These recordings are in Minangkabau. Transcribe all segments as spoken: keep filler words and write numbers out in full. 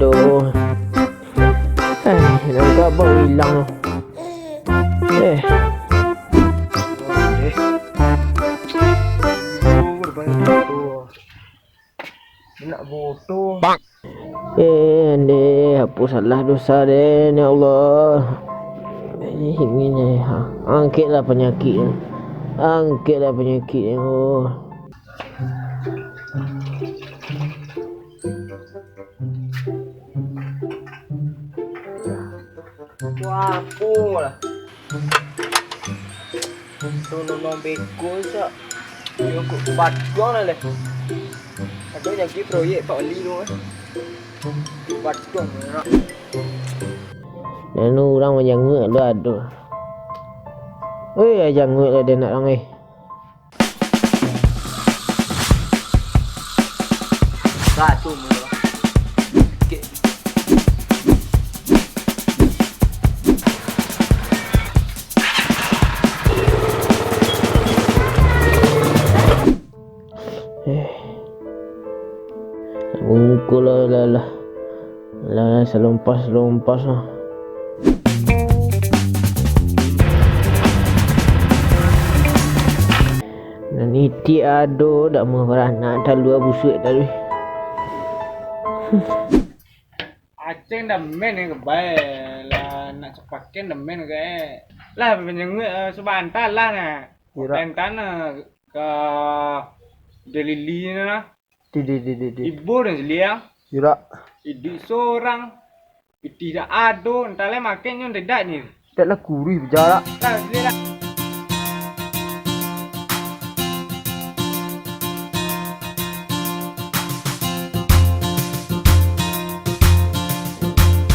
Tuh. Eh, nangkap bau ilang. Eh. Nak bodoh. Eh, ndeh, hapuskanlah dosa den, ya Allah. Ini, ini, ha. Angkeklah panyakik. Angkeklah panyakik, ya Allah. Wah, apo lah. Tolong beko sak. Yo, kok baduang lah leh. Ado nyagi proyek Pak Wali tu, eh. Baduang lah. Nanu urang manjanguak tu ado. Oi, janguak lah dia nak orang, eh. Satu mah. Okey. Eh. Bungkul lah, lah, lah. Lah, lah, salompas, salompas lah. Nan itiak ado, dak mah baranak, talua busuak tadi. Aceng dah main ka bae, lah nak capakan dah main ka. Lah, panyanguak, eh, sabanta lah nah. Irak. Tantana ka Delili nah. Di, di, di, di, di. Ibo dan siliang. Irak. Iduik sorang. Pitih dak ado, antah lai makan nyo ndak ni. Dak lah kuruih bajarak. Lah, siliang lah.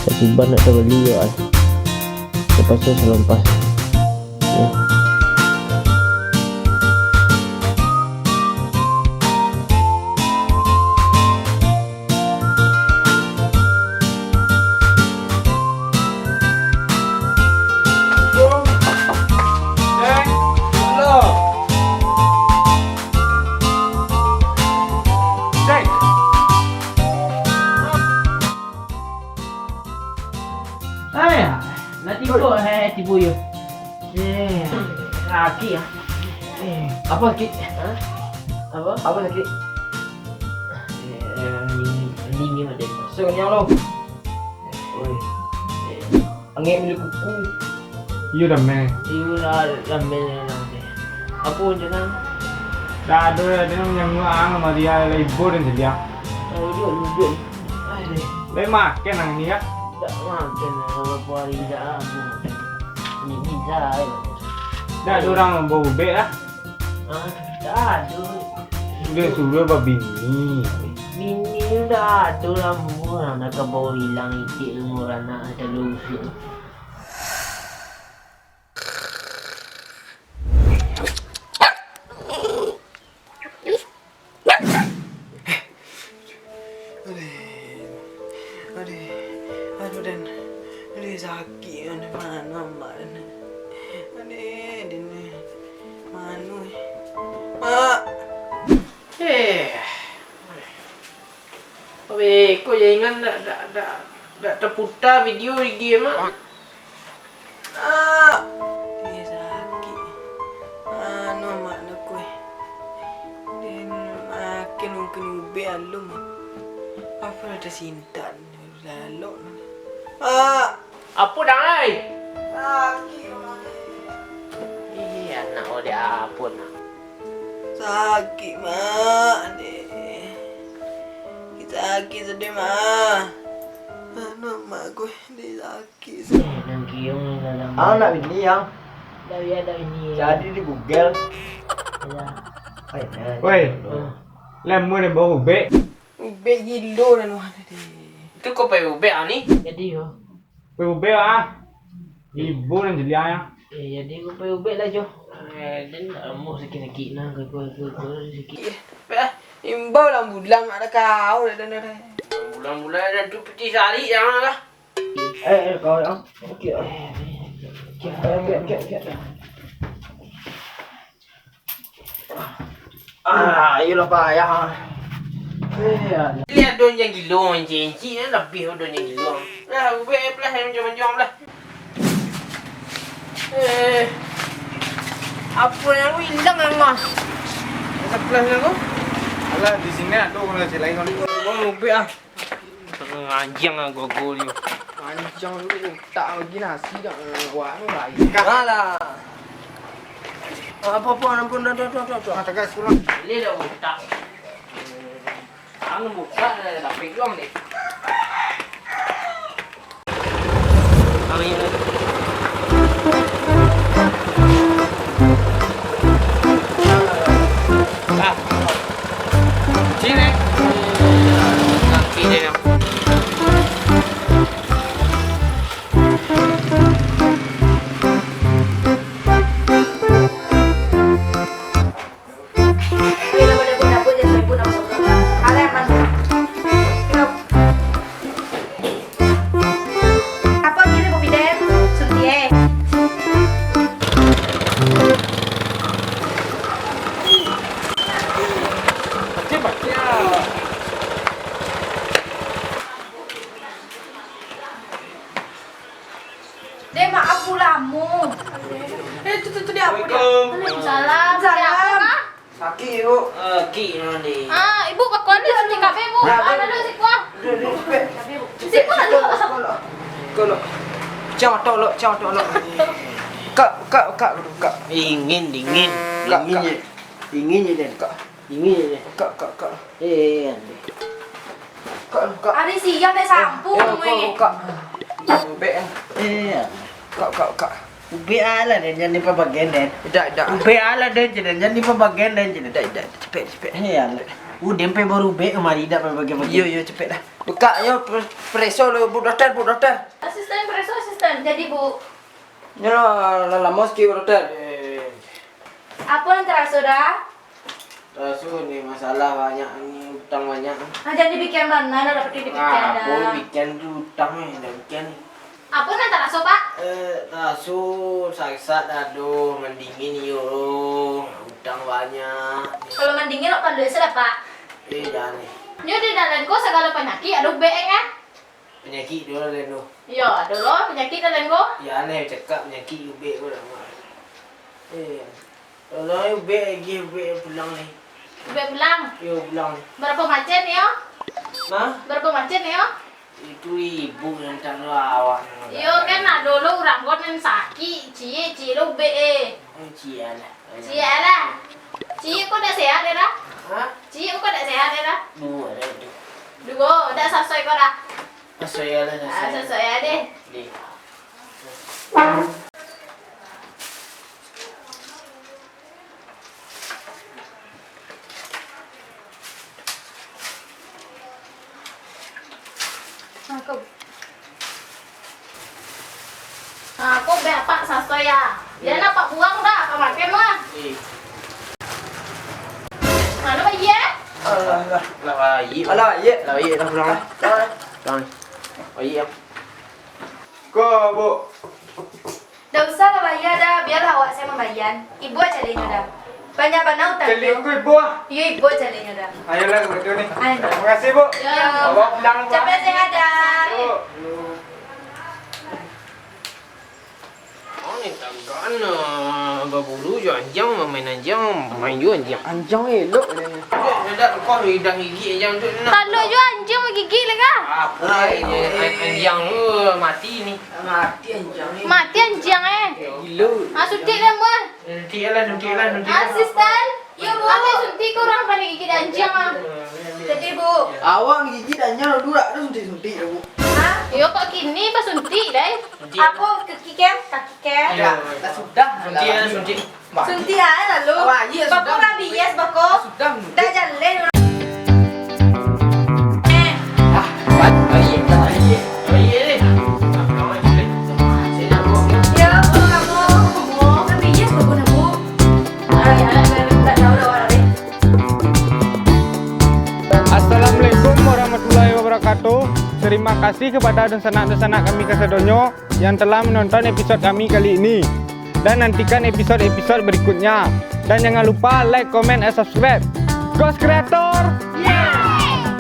Sak tiban nak tabali yo, ai. Terpakso salompas. Yo. Ayah, lah tibo, eh, tibo yo. Eh, sakik ah. Eh, apo sakik? Ha? Apo? Apo sakik? Eh, ni, ni, ni, ni. Masuk ni, Allah. Oi. Eh. Angek milik kuku. Iyo, damai. Iyo lah, damai lah, damai. Apo, Jonan? Dak ado, ado nan manyanguak ang, Maria, lah ibo dan siliang. Duduak, duduak. Ai, deh. Lai makan ang ni, kah? Dak makan, lah, barapo ari dak makan. Ni, ni, dah, ai. Dak ado urang baubek lah? Ah, dak ado. Sudah-sudah babini. Bini tu dak ado lah, murah nak ka bawa ilang itik tu, murah nak ada lusuh. Aduh, aduh, aduh, den. Aduh, sakik, aduh, mano amak, den? Aduh, den, mano, eh? Mak! Eh. Weh, kok jaringan dak, dak, dak, dak taputa video I G, Mak? Ah! Eh, sakik. Mano amak nak ko, eh? Den makan mungkin ubek alun. Apo lah tasintak ni, lalok ni. Ah! Apo, Dang, ai? Sakik, Mak. Ih, anak ko dek apo, nak? Sakik, Mak, deh. Sakik sadeh, Mak. Mano amak ko, deh, sakik. Eh, nan kiung ni dalam. Ang nak bini, Ang? Dah, yo, dah bini. Jadi di Google. Yo. Oi, eh, Woi. Lah, mun dah baubek. Ubek gilo dan wah tadi. Tu kau pai ubek, ah, ni? Jadi, yo. Pai ubek, ah. Ibo nan siliang, yo. Eh, jadi kau pai ubek lah, Jo. Eh, den dak amuah sakik-sakik nah, kau, kau, kau, kau sakik. Ubek, ah. Imbau lah bulan, ado kau, dah, dah, dah, dah. Bulan-bulan dah tu piti sari, janganlah. Eh, eh, kau, ah. Okey, ah. Eh, eh, eh. Okey, okey, okey, okey. Ah, iyolah, payah. Lihat daun yang gilo, encik-encik, eh, lebih daun yang gilo. Lah, ubek, eh, pelah, yang mancam-mancam lah. Eh, apa yang hilang, Angah? Sebelah sana tu. Alah, di sini ada orang lain. Ubek ah. Anjiang lah gogo ni. Anjiang tu tak lagi nasi dah. Wah, ni lain. Alah. Apa-apa, ampun, dah, dah, dah, dah, dah. Ah, tegas pulang. Boleh dah otak. Ang buka, dah pegang deh. Ang ini. Ah. Sini. Kaki dia yang. Apo gini, Bu Biden? Suntiang. Dek, maaf, Bu, lamo. Eh, tu, tu, tu, dia apa dia? Assalamualaikum. Waalaikumsalam. Salam. Ada apa, Kak? Sakik, Bu. Eh, kik no, Dek. Ah, Ibu bakuan ni, sakik kabeh, Bu. Nah, ah, Bu. Lalu siko. Duduak, duduak, cepet. Siko, cepet, lalu. Siko, lo. Siko, lo. Ciang otak, lo, ciang otak, lo. Kak, kak, kak, kak. Dingin, dingin. Kak, dingin kak. Je. Dingin je, Den. Kak. Dingin je, Den. Kak, kak, kak. Eh, eh, eh, Den. Kak, kak. Ari siang dek sampu. Eh, eh, kak, kak. Ubek, eh. Eh, eh. Kak, kak, kak. Ubek alah, Den, jan dipabagian, Den. Idak, idak. Ubek alah, Den, jan, jan dipabagian, Den, jan. Idak, idak, cepek, cepek. Eh, alah. Uh, Den pai baru ubek kamari, idak pai bagian-bagian. Iyo, iyo, cepek dah. Buka, yo, pre-, preso lo, Bu Dokter, Bu Dokter. Asisten preso, asisten. Jadi, Bu. Nyo lah, lah lamo sakik, Bu Dokter. Eh. Apo nan taraso, Da? Taraso ni masalah banyak ni, utang banyak. Ah, jan dipikian bana, dah dapek dipikian, ah, dah. Apo pikian tu utang ni, dah pikian ni. Apo nan taraso, Pak? Eh, taraso sakik dado, mandingin iyo, utang banyak. Kalau mandingin, awak paluik se lah, Pak. Eh, jan ni. Nyo di dalam ko sagalo panyakik ado ubek, eh, kan? Panyakik tu lah, Leno. Iyo, ado lo panyakik tu, Leno. Yo, aneh cakap panyakik ubek ko dah, Mak. Eh, kalau ubek lagi, ubek pulang ni. Ubek pulang? Yo, pulang ni. Barapo macam ni, yo? Hah? Barapo macam ni, yo? Itu ibu nan tak tahu awak ni. Iyo, kan ado lo urang ko nan sakik, ciek, ciek lo ubek, eh. Oh, ciek lah. Ciek lah. Ciek ko dak sehat, eh, dah? Hah? Ciek ko dak sehat, eh, dah? Duo, ado duo. Duo, dak sasoi ko dah? Sasoi lah, ah, sasoi. Sasoi deh. Deh. Nah, ko. Nah, ko bia apak sasoi ya. Iyo. Jan apak buang dah, apak makan lah. Eh. Mano bayi, eh? Alah, alah. Lah bayi. Alah, bayi. Lah bayi, dah pulang lah. Pulang. Bayi, ya. Ko, Bu. Dak usah lah bayia dah, bialah awak se mambayia. Ibu aja lenyo dah. Banyak bana utang. Caliak ko ibu ah. Iyo, ibu aja lenyo dah. Ayolah, kalau gitu ni. Ayo. Terima kasih, Bu. Yo. Bawa pulang, Bu. Capek sehat dah. Yo. Oh, ni tagak nah. Baburu jo anjiang, bamain anjiang, main jo anjiang. Anjiang elok dia ni. Yo, dak kok lidah gigik anjiang tu nah. Talok jo anjiang bagigik lah kah? Apo ni, an-, anjiang tu mati ni. Mati anjiang ni. Mati anjiang, eh. Gilo. Ah, suntik lah, Mun. Suntik lah, suntik lah, suntik lah. Asisten. Yo, Bu. Ambil suntik ko urang pandai gigit anjiang, ah. Jadi, Bu. Awak gigit anjiang dulu dak ado suntik-suntik dah, Bu. Hah? Yo, kok kini basuntik, deh? Suntik. Apo, kaki kem? Kaki kem? Yo. Dah, dah sudah. Suntik lah, suntik. Suntik ae lalu. Wah, iyo, bako sudah. Rabies, bako. Sudah, Bu. Dah jaleh. Eh. Ah, baik, baik, baik. Baik, eh. Yo, bako. Rabies, bako, nak, Bu. Alah, alah, alah, alah, alah, alah, alah. Assalamualaikum warahmatullahi wabarakatuh. Terima kasih kepada dunsanak-dunsanak kami kasadonyo yang telah menonton episode kami kali ini. Dan nantikan episode-episode berikutnya. Dan jangan lupa like, comment, and subscribe. Ghost Creator! Yeah!